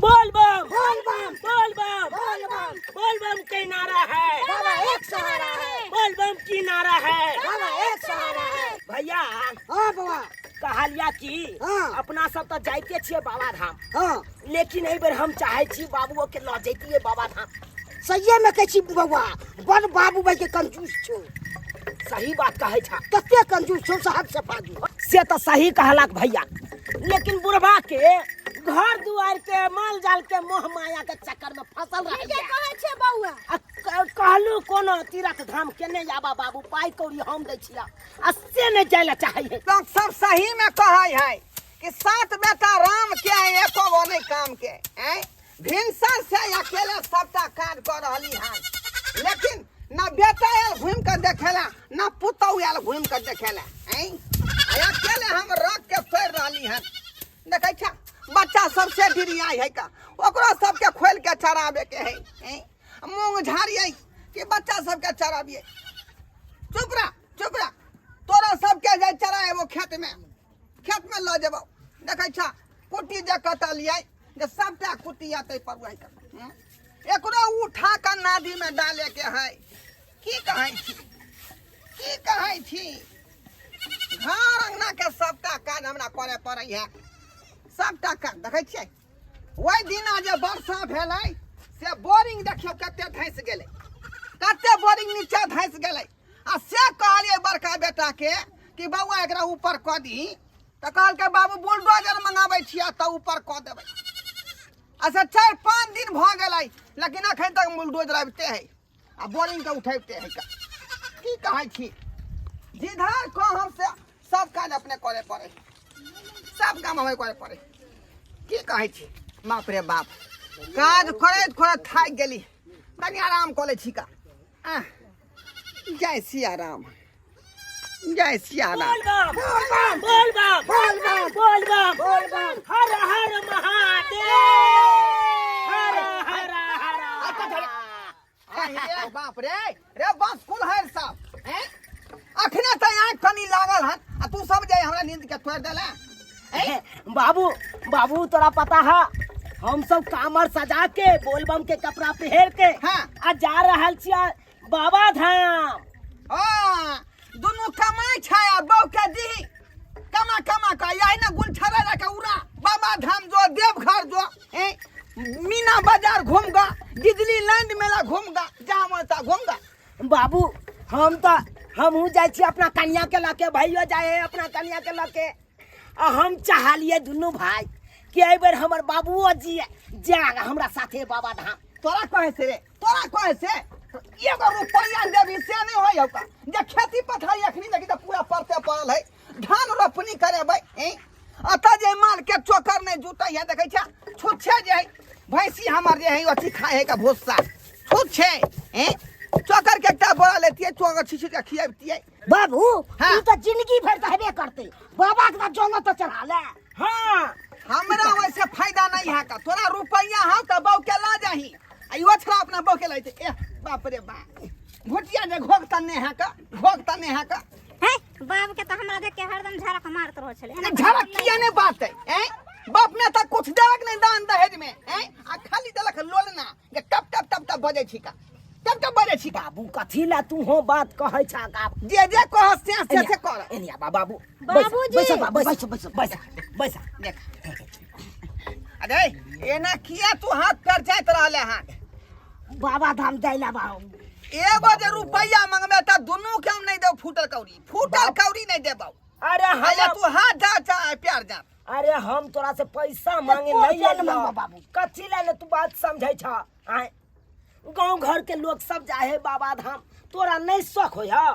बोल बम, बोल बम, बोल बम, बोल बम, बोल बम के नारा है, बाबा एक सहारा है, बोल बम की नारा है, बाबा एक सहारा है। भैया। हाँ बाबा। कहलिया की हाँ। अपना सब तो जाइते छियै बाबा धाम। हाँ। लेकिन एहि बेर हम चाहे छी बाबुओ के लऽ जैतियै बाबा धाम। सहिए में कहै छी बौआ, बड़ बाबू भाई के कंजूस छौ। सही बात कहै छा। कते कंजूस छौ से हद से फाजू। से तऽ सही कहलक भैया, लेकिन बुढ़बा के घर दुआर के माल जाल के मोह माया के चक्कर में फसल रहे। ठीके कहै छै बौआ। आ कहलू कोनो तीर्थ धाम केने आबा बाबू, पाइ कौड़ी हम दै छिया, आ से नहि जाय ला चाहै है। तो सब सही में कहै है कि 7 बेटा राम के हैं, एको गो नहीं काम के हैं। भिनसर से अकेले सबटा काज कर रहली हन, लेकिन ना बेटा आयल घूम के देखेला ना पुतहु आयल घूम के देखेला हैं। आ अकेले हम रख के तोड़ रहली हन। देखै छा बच्चा सबसे डिरियाई है का, ओकरो सबके खोल के चराबे के है हैं। मूंग झाड़िए कि बच्चा सबके चराबिए। चुप रह, चुप रह, तोरा सबके जाय चराएबो खेत में, खेत में लऽ जेबौ। देखै छा कुट्टी जे कटलियै जे सबटा कुट्टी अतै पर वही कर। एकरो उठा के नदी में डाले के है। की कहै छी, की कहै छी, घर अंगना के सबटा काज हमरा करे पड़ै है, सबटा काज। देखै छियै ओहि दिना जे वर्षा भेलै से बोरिंग देखियौ कते धँसि गेलै, कते बोरिंग नीचा धँसि गेलै। आ से कहलियै बड़का बेटा के कि बौआ एकरा ऊपर कऽ दही, तऽ कहलकै बाबू बुलडोजर मंगाबै छियै तऽ ऊपर कऽ देबै। अच्छा 4-5 दिन भऽ गेलै, लेकिन अखन तक बुलडोजर आबिते है आ बोरिंग के उठैबते है। की कहै छी, जिधर कहम से सब काज अपने करे पड़े, सब काम हमें करे पड़े। की कहै छी, बाप रे बाप, काज करैत करैत थाकि गेली, कनि आराम कऽ लै छी का। आह, जय सिया राम, जय सिया राम। बोल बम, बोल बम, बोल बम, बोल बम, बोल बम, हर हर महादेव, हर हर हर। अरे बाप रे, रे बस कुल है सब हैं? अखने तऽ आँखि कनि लागल हन आ तू सब जे हमरा नींद के तोड़ि देला। हैं? बाबू, बाबू तोरा पता है हम सब कामर सजा के बोलबम के कपड़ा पहन के हाँ। आ जा रहल छियै बाबा धाम। हाँ, दुनू कमाई छै आ बहू के दीही कमा कमा के यही ना गुल छड़ा रख उड़ा बाबा धाम जो देवघर जो हैं? मीना बाजार घूम गा, डिज्नीलैंड मेला घूम गा, जहाँ मन ता घूम गा। बाबू हम तो हमहूँ जाइ छी अपना कन्या के लके, भाइयो जाए है अपना कन्या के लके, आ हम चाहलिए दुनू भाई कि एहि बेर हमर बाबुओ जी जा हमरा साथे बाबा धाम। तोरा कहे से रे, तोरा कहे से एगो रुपया देबी से नहीं होय हौका, जे खेती पथारी अखनी देखी तऽ पूरा परते पड़ल है, धान रोपनी करेबै हैं? अतः जे माल के चोकर नहीं जुटै है, देखै छा छुच्छे जे है भैंसी हमर जे है अथी खाए है का भूसा छुच्छे हैं? चोकर के एकटा बोरा लेतियै, चोकर छिछि के खियबितियै। बाबू, हाँ। ई तऽ जिंदगी भरि तऽ हेबे करतै, बाबा के तऽ जंगल तऽ चढ़ा ले। हाँ। हमरा वैसे फायदा नहीं है का, तोरा रुपया हौ तऽ बहू के ला जाही, आ इहो छोड़ा अपना बहू के लैते। ए बाप रे बाप, भुटिया जे घोघ तन्ने है का, घोघ तन्ने है का। हे बाप के तऽ हमरा देख के हरदम झड़क मारत रहै छलै। ए, झड़क किया नहीं बात है हैं? बाप ने तऽ कुछ देलक नहीं दान दहेज में हैं? आ खाली देलक लोलना जे टप टप टप टप बजै छी का, टप टप बजै छी का। बाबू कथी ला तू हो बात कहै छा का? जे जे कह से से से कर। एनिया बा बाबू। बाबूजी। बैस बा, बैस, बैस, बैस, बैस। देख। अरे एना किया तू हाथ पर जाइत रहले हन? बाबा धाम जाइला बाबू। एगो जे रुपया मंगबे त दुनू के हम नहीं देब फूटल कौड़ी, फूटल कौड़ी नहीं देबौ। अरे हम अरे तू हाथ जा जा प्यार जा। अरे हम तोरा से पैसा मांगे कोन नहीं चीज आइलो। मांगबा बाबू? कथी ला ने तू बात समझै छा? आय गांव घर के लोग सब जाहे बाबा धाम, तोरा नहीं शौक होय हा?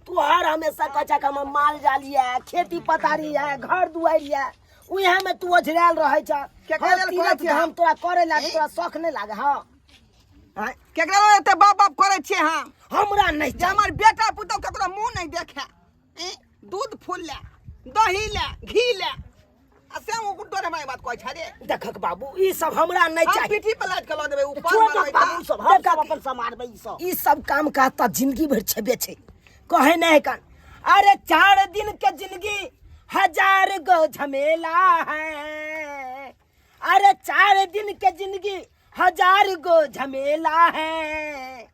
तू हर हमेशा कहै छा कि हमर माल जाल है, खेती पथारी है, घर दुआरि है, उहे में तू ओझरायल रहै छा। केकरा हर लेल तीर्थ कहै छियै धाम हम? तोरा करे ला ए? तोरा शौक नहीं लागे हा? आय? केकरा लेल एते बाप बाप करै छियै हम? हमरा नहीं जे चाही। हमर बेटा पुतहु ककरो मुंह नहीं देखे, ए? दूध फूल ले, दही ले, घी ले, आ से ओ गुड्डो रे माय बात कहै छै रे। देखक बाबू, ई सब हमरा नहीं हम चाही। पीठी पर लाद के लऽ देबै, ऊपर छोड़ मरबै दक बाबू तऽ। सब, हम देखक। सब अपन समारबै ई सब। ई सब काम काज तऽ जिंदगी भरि छेबे छै, कहै नहीं कन। अरे 4 दिन के जिंदगी 1000 गो झमेला है, अरे 4 दिन के जिंदगी 1000 गो झमेला है।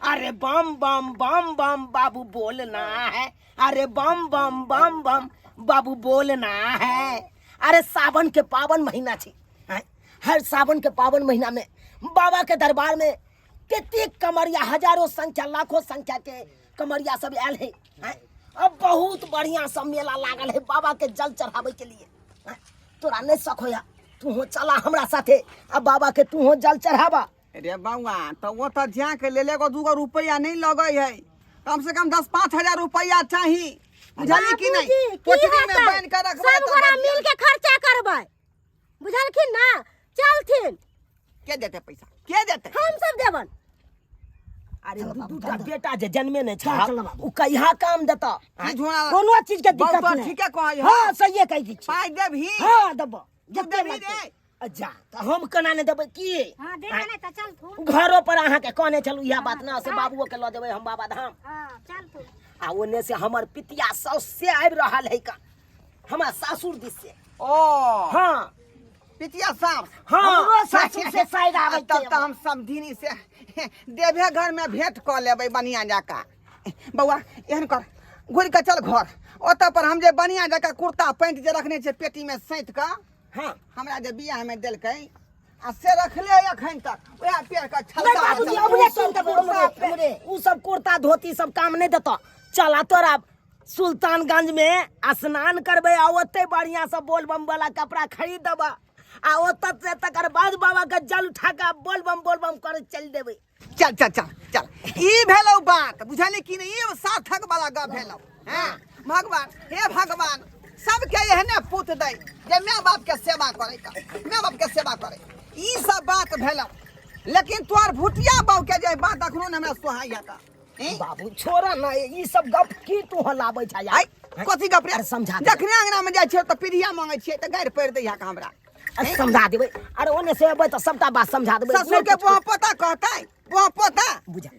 अरे बम बम बम बम बाबू बोलना है, अरे बम बम बम बम बाबू बोलना है। अरे सावन के पावन महीना छे, हैं? हर सावन के पावन महीना में बाबा के दरबार में कतेक कमरिया, हजारों संख्या लाखों संख्या के कमरिया सब आयल है, हैं? अब बहुत बढ़िया सब मेला लागल है बाबा के जल चढ़ावे के लिए, हैं? तोरा नहीं शक होया, तू हो चला हमरा साथे आ बाबा के तू हो जल चढ़ावा। रे बउआ, तो वो तो जाके ले लेगो 2 गो रुपया नहीं लगे है, कम से कम 10-5 हजार रुपया चाही, बुझली कि नहीं? बाबूजी, की कोठरी में हेतै? बांध के रखबै सब तो गोरा बचिया। मिल के खर्चा करबै, बुझलखिन ना? चलथिन। के देते पैसा, के देते? हम सब देबन। अरे चलो दू बाबू, दूटा चल। बेटा जे जन्मे नहीं चल, छा चल बाबू। उ कहिया काम देता? की झोला? कोनो चीज के दिक्कत बाबू, नहीं। ठीके कहै हौ। हाँ, सहिए कहै छी। पाइ देबही? हाँ, देबो। तू जते देबही लगतै। रे? जा तऽ हम केना नहि देबै की? हाँ, देबे नहि तऽ चलथुन। घरो पर अहाँके कहने छलहुँ इएह बात ना, से बाबुओ के लऽ देबै हम बाबा धाम। हाँ, चलथुन। आ ओने से हमर पितिया साउस से आबि रहल है का, हमरा सासुर दिस से। ओ। हाँ। पितिया सास? हाँ। हमरो सासुर से शायद आबै तब छै। तऽ हम समधिनी से देवे घर में भेंट कऽ लेबै बढ़िया जकाँ। बौआ, एहन कर, घुरि कऽ चल घर, ओतऽ पर हम जे बढ़िया जकाँ कुर्ता पैंट जे रखने छै पेटी में सैंत कऽ, हाँ, हमरा जे बियाह में देलकै आ से रखले है अखन तक, वएह पेड़ के नहीं छलका बाबूजी, चल। हमरे सुन देबै, हमरे, हमरे। उ सब कुर्ता धोती सब काम नहीं देता। चला तोरा सुल्तानगंज में स्नान करबै आ ओते बढ़िया से बोल बम वाला कपड़ा खरीद देबा आ ओतऽ से तकर बाद बाबा के जल उठा के बोल बम बोल बम करे चल देबै। चल चल चल चल, ई भेलौ बात, बुझली कि नहीं? ई सार्थक वाला गप भेलौ। हाँ, भगवान, हे भगवान, सबके एहने पुत दै जे माय बाप के सेवा करे का, माय बाप के सेवा करे। ई सब बात भेलौ, लेकिन तोहर भुटिया बाबू के जे बात अखनो ने हमरा सोहाइया का। हैं? बाबू छोड़ा ना ई सब गप, की तू हलाबै छ यार? आइ कथी गप रे? अरे समझा देबै। जखने अंगना में जाइ छियै तऽ पीढ़िया मांगै छियै तऽ गारि पड़ि दैया का हमरा। अरे समझा देबै, अरे ओने से अबै तऽ सबटा बात समझा देबै। ससुर के बुआ पोता कहतै, बुआ पोता बुझा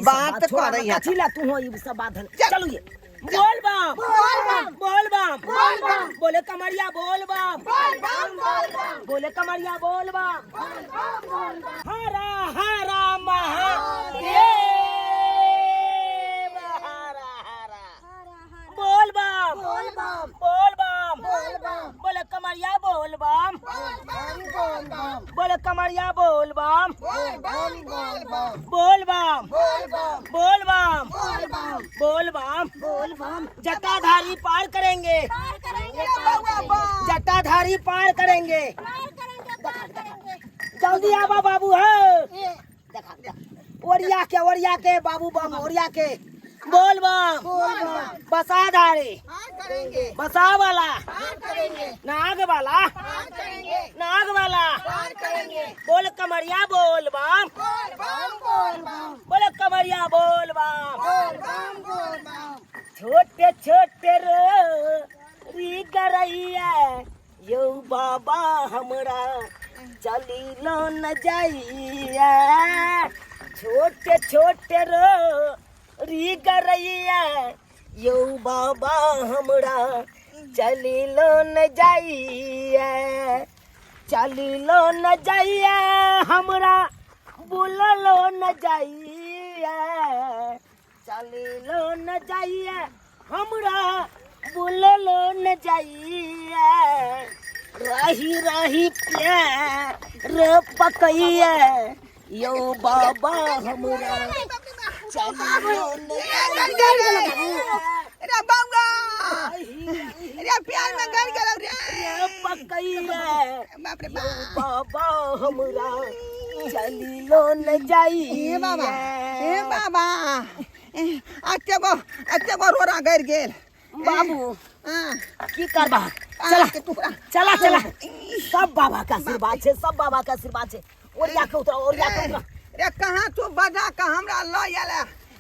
बात करै है। कथी ला तू हो ई सब बात? चल। चलू ये बोल बम बोल बम बोल बम बोल बम, बोले कमरिया बोल बम बोल बम बोल बम, बोले कमरिया बोल बम। हरा हरा महादेव, हरा हरा बोल बम बोल बम बोल बम बोल बम, बोले कमरिया बोल बम बोले कमरिया बोल बम बोल बम बोल बम बोल बम बोल बम। जटाधारी पार करेंगे, पार करेंगे, जटाधारी पार करेंगे। पार करेंगे, पार करेंगे। जल्दी आवा बाबू हो, देखा देखा। ओरिया के, ओरिया के बाबू बम, ओरिया के बोल बम। बसाधारी पार करेंगे, बसा वाला पार करेंगे, नाग वाला पार करेंगे, नाग वाला पार करेंगे। बोल कमरिया बोल बम बोल बम बोल बम, बोल कमरिया बोल बम बोल बम बोल बम। छोटे छोटे रो री गरैया यो बाबा हमरा चली लो न जाइया, छोटे छोटे रो री गरैया यो बाबा हमरा चली लो न जाइया, चली लो न जाइया हमरा बुललो न जाइया, चली लो न जाइया हमरा बुललो न जाइया, रही रही प्यार पकैया यो बाबा हमरा चली लो न जाइया। रे बौआ, रे प्यार में गड़ गेलौ रे। पकैया बाप रे बाप, बाबा हमरा चली लो न जाइया। हे बाबा, हे बाबा, एते गो, एते गो रोड़ा गड़ गेल। बाबू हाँ, की करबा, चला के टुकड़ा। चला चला, सब बाबा का आशीर्वाद छे, सब बाबा का आशीर्वाद छे। ओरिया के उतरा, ओरिया के उतरा। रे कहाँ तू बजा के हमरा लऽ आयल?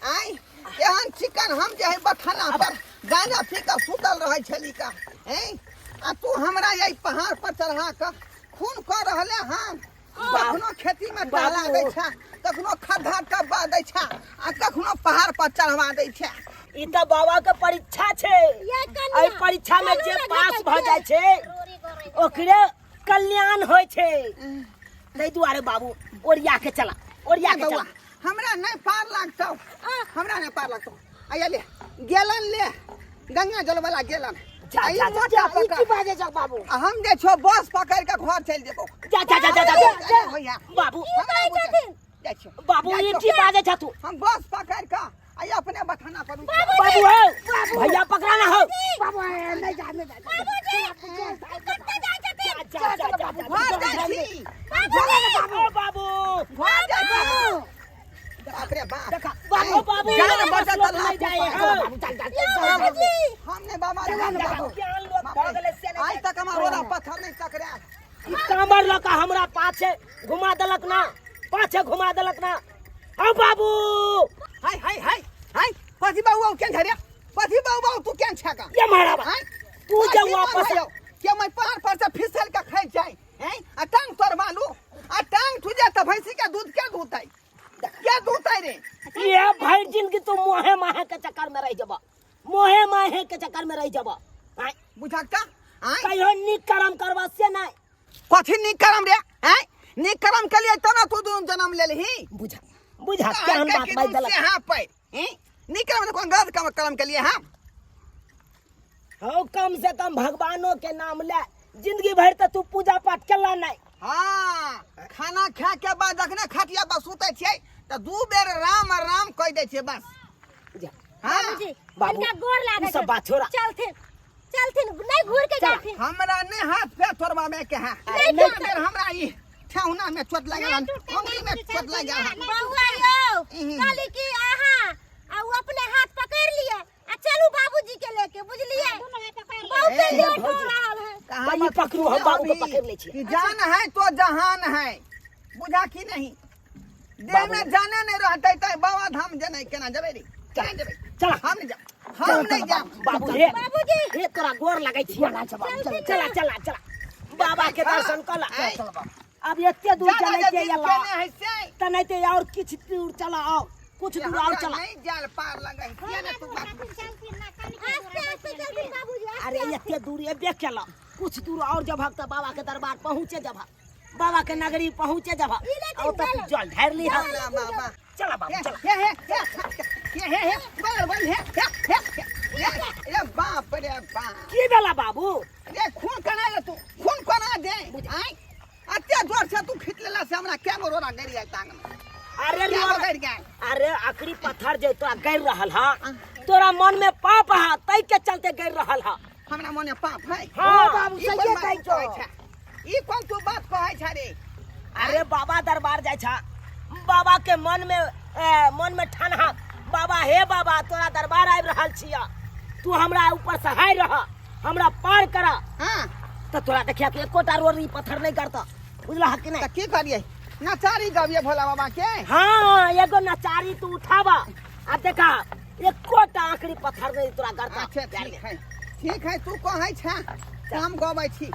आइ एहन चिकन हम जे है बथाना पर गांजा पी कऽ सुतल रहै छली का, हैं? आ तू हमरा एहि पहाड़ पर चढ़ा कऽ खून कऽ रहले हन। कखनो खेती में टहला दै छा, कखनो खद्धा टब्बा दै छा आ कखनो पहाड़ पर चढ़वा दै छा। ई तऽ बाबा के परीक्षा छे, ये कन्या, एहि परीक्षा में जे चलू ने पास घटक भऽ के। जाइ छै रोरी गोरी। ओकरे कल्याण होइ छै। ताहि दुआरे बाबू ओरिया के चला, ओरिया के बौआ चला। हमरा नहीं पार लागतौ, हमरा नहीं पार लागतौ। आया ले गेलन, ले गंगा जल वाला गेलन। जा, आ ई जा, जा, मोटा जा, ई पकड़। की बाजै छौ बाबू? आ हम जे छौ बस पकड़ के घर चलि जेबौ। जा जा जा जा जा, जा। जा, भैया। बाबू हमरा बुझे- जाइ छियौ। बाबू जाइ ई छियौ। की बाजै छ तू? हम बस पकड़ के आ ई अपने बथाना पर उतरब। बाबू हो, भैया पकड़ा ना हो। बाबू नहीं जा, नहीं जा। बाबूजी कतऽ जाइ छथिन? जा जा जा जा। घर जाइ छी। ओ बाबू, घर जाइ छी। बाप रे बाप। देखा बाबू, बाबू जान बचत लोक लाख नहीं जाए रुपया। हो। बाबू चल चल चल। बाबूजी हम नहीं बाबा धाम जाबो। ज्ञान लोक भऽ गेलै से नहीं। आइ तक हमरा रोड़ा पत्थर नहीं टकरायल। ई कामर लऽ कऽ हमरा पाछे घुमा देलक ना, पाछे घुमा देलक ना। हौ बाबू, हाय हाय हाय हाय, कथी बाबू बाबू केन झरिया? कथी बाबू बाबू तू केन छका? ये मारा बा। हाय तू जे कथी वापस बाबू के मैं पहाड़ पर से फिसल के खसि जाय हैं आ टांग तोड़वा लू, आ टांग टूट जाय त भैंसी के दूध के दूधतै, के दूधतै रे? ये भरि जिंदगी तू मोहे माहे के चक्कर में रह जबा, मोहे माहे के चक्कर में रह जबा। आय बुझक त आय कहियो नीक कर्म करबा से नहीं। कथी नीक कर्म रे? आय नीक कर्म के लिए तब ना तू दून जन्म लेलही। बुझा बुझा केहन बात बाजि देलक। से हाँ पे हैं नीक कर्म कोन गलत कर्म कर्म के लिए हम हौ कम से कम भगवानों के नाम ले, जिंदगी भर त तू पूजा पाठ केला नहीं। हाँ खाना खा के बाद जखने खटिया पर सुतै छियै त दू बेर राम राम कहि दै छियै बस। जा। हाँ बाबूजी बाबू, इनका गोर लागै ई सब बात छोड़ा। चलथिन चलथिन, नहीं घूर के चला। जाथिन। हमरा नहीं हाथ पैर तोड़बाबे के है। अरे दू नहीं बेर हमरा ई ठेहुना में चोट लागल हन, अंगुरी में चोट लागि गेल हन। बौआ यौ, इही। कहली कि अहाँ आ उ अपने हाथ पकड़ लिए आ चलू बाबूजी के लेके, बुझलिए? बहुत ए, लेट हो रहल है। कहाँ भाई, मत पकड़ू, हम बाबू के अभी पकड़ लै छियै। कि जान है तो जहान है, बुझा कि नहीं? देह बाबू। में जाने नहीं रहते त बाबा धाम जेनाइ केना जेबै रे? केना जेबै? चला। हम नहीं जाब, हम नहीं जाब। बाबू हे, बाबूजी। हे तोरा गोर लगै छियै। चला चला चला, बाबा के दर्शन कऽ ला। आँय। अब एते दूर जाना चलै जे के दिन अला केने है से। त नहीं ते और किछु दूर चला आओ, कुछ दूर और हमरा चला। नहीं जाल पार लगै किया ने तू बात। आस्ते आस्ते चलथिन बाबूजी, आस्ते। अरे एते दूर एबे केला, कुछ दूर और जब त बाबा के दरबार पहुँचे, जब बाबा के नगरी पहुँचे जब ई लेकिन और तक चलो। जल ढार ली हम। चला बाबा। चला बाबू हे चला। हे हे हे हे हे बल बल हे हे हे हे रे बाप रे बाप। की भेला बाबू? रे खून कना रे तू, खून कना दे? आय अते जोर से तू खींच लेला से हमरा के रोड़ा गड़ जाय टांग में। अरे के रोड़ा गड़ जाय? अरे आखिरी पत्थर जे तोरा गड़ रहल हा, तोरा मन में पाप हा तै के चलते गड़ रहल हा। हमरा मन में पाप है? हाँ। बाबू, ई सहिए कोन बात कहै तू छौ। कहै छे? ई कोन तू बात कहै छे रे? अरे बाबा दरबार जाय छा, बाबा के मन में मन में ठानहा बाबा हे बाबा तोरा दरबार आबि रहल छिया, तू हमरा ऊपर सहाय रह, हमरा पार करा। हाँ। त तोरा देखिया कि एकोटा रोड़ी पत्थर नहीं करता, बुझला कि नहीं? त की करिए? नचारी गबिए भोला बाबा के? हाँ एगो नचारी तू उठावा आ देखा एकोटा आखिरी पत्थर नहीं तोरा करता। अच्छा ठीक है, ठीक है, तू कहै छे त हम गबै छी।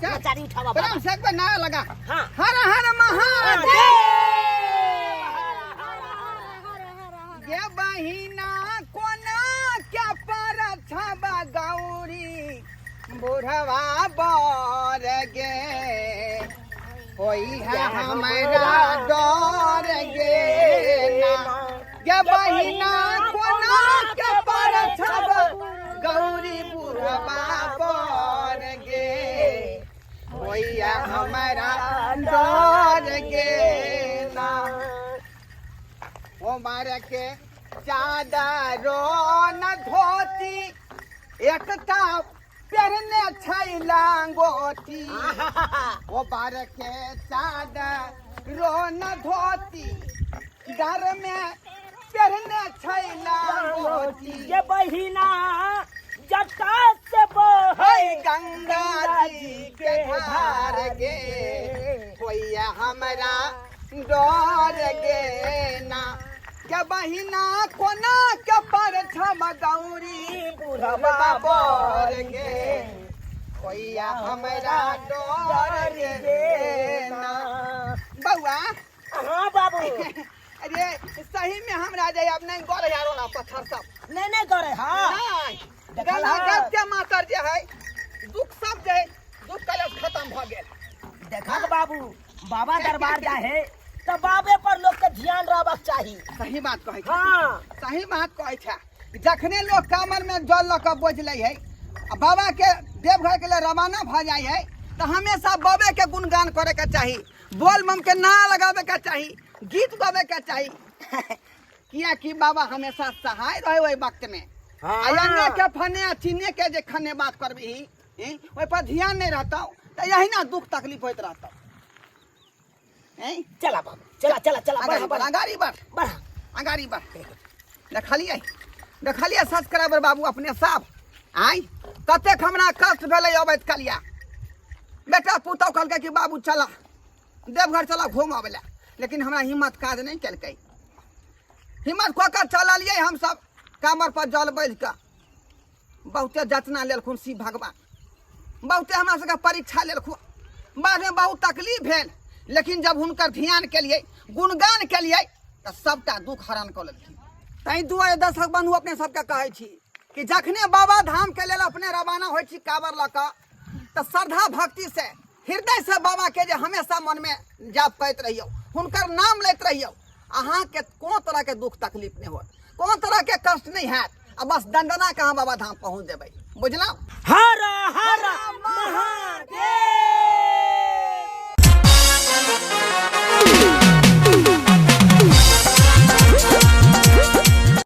चल। नचारी उठावा बाबा। प्रेम से एक बेर नारा लगा। हाँ। हर हर महादेव। गे बहिना कोना के पर छबा गौरी बुढ़वा बर गे, होई है हमरा डर गे ना। गे बहिना कोना के पर छबा गौरी बुढ़वा बर गे, होई है हमरा डर गे ना। ओ मारे के चादरो न धोती, एकटा पेरने छै लांगोटी। ओ बार के चादरो न धोती, डर में पेरने छै लांगोटी। ये बहिना जटा से बहै हे गंगा जी के धार गे, होइया हमरा डर गे ना। के बहिना कोना के पर छम गौरी बुढ़वा बर गे, होइया हमरा डर गे ना। बौआ। हाँ बाबू। अरे सही में हमरा जे अब नहीं गड़े यारो ना पत्थर सब। नहीं नहीं गड़े। हाँ नहीं। देखल गला है। गप के मातर जे है दुख सब जे है, दुख कलेश खत्म भ गेल। देखा बाबू, बाबा दरबार जाहे तो बाबे पर लोग के ध्यान रहबाक चाही। सही बात कहै छै। हाँ। सही बात कहै छै। जखने लोग कामर में जल लऽ कऽ बोझ लै है आ बाबा के देवघर के लिए रवाना भऽ जाइ है तऽ हमेशा बाबे के गुणगान करे के चाही, बोल बम के नारा लगाबे के चाही, गीत गाबे के चाही, कियाकि बाबा हमेशा सहाय रहे ओहि वक्त में। हाँ। आ अंगे के फने आ चीने के जे खने बात करबही, ओहि पर ध्यान नहीं रहतौ तऽ यही ना दुख तकलीफ होइत रहतौ। चला बाबू, चला चला चला, अगाड़ी बढ़ा बढ़, बढ़ा अगाड़ी बढ़, बढ़ा अगाड़ी बढ़। देखलियै, देखलियै सब्सक्राइबर बाबू अपने सब आइ कतेक हमरा कष्ट भेलै अबैत कलिया। बेटा पुतहु कहलकै कि बाबू चला देवघर चला घूम अबै लए, लेकिन हमरा हिम्मत काज नहि केलकै। हिम्मत कऽ कऽ चललियै हमसब कामर पर जल बान्हि कऽ। बहुते जतना लेलखुन शिव भगवान, बहुते हमरा सबके परीक्षा लेलखुन, बादमे बहुत तकलीफ भेल, लेकिन जब हुनकर ध्यान केलियै, गुणगान केलियै तऽ सबटा दुख हरण कऽ लेलखिन। ताहि दुआरे दर्शक बन्धु अपने सबके कहै छी कि जखने बाबा धाम के लेल अपने रवाना होइ छी कांवर लऽ कऽ, तऽ श्रद्धा भक्ति से हृदय से बाबा के जे हमेशा मन में जाप करैत रहियौ, हुनकर नाम लैत रहियौ, अहाँके कोनो तरह के दुख तकलीफ नहि होत, कोनो तरह के कष्ट नहि हैत, आ बस दंदना के अहाँ बाबा धाम पहुँच जेबै। बुझलहुँ? हर हर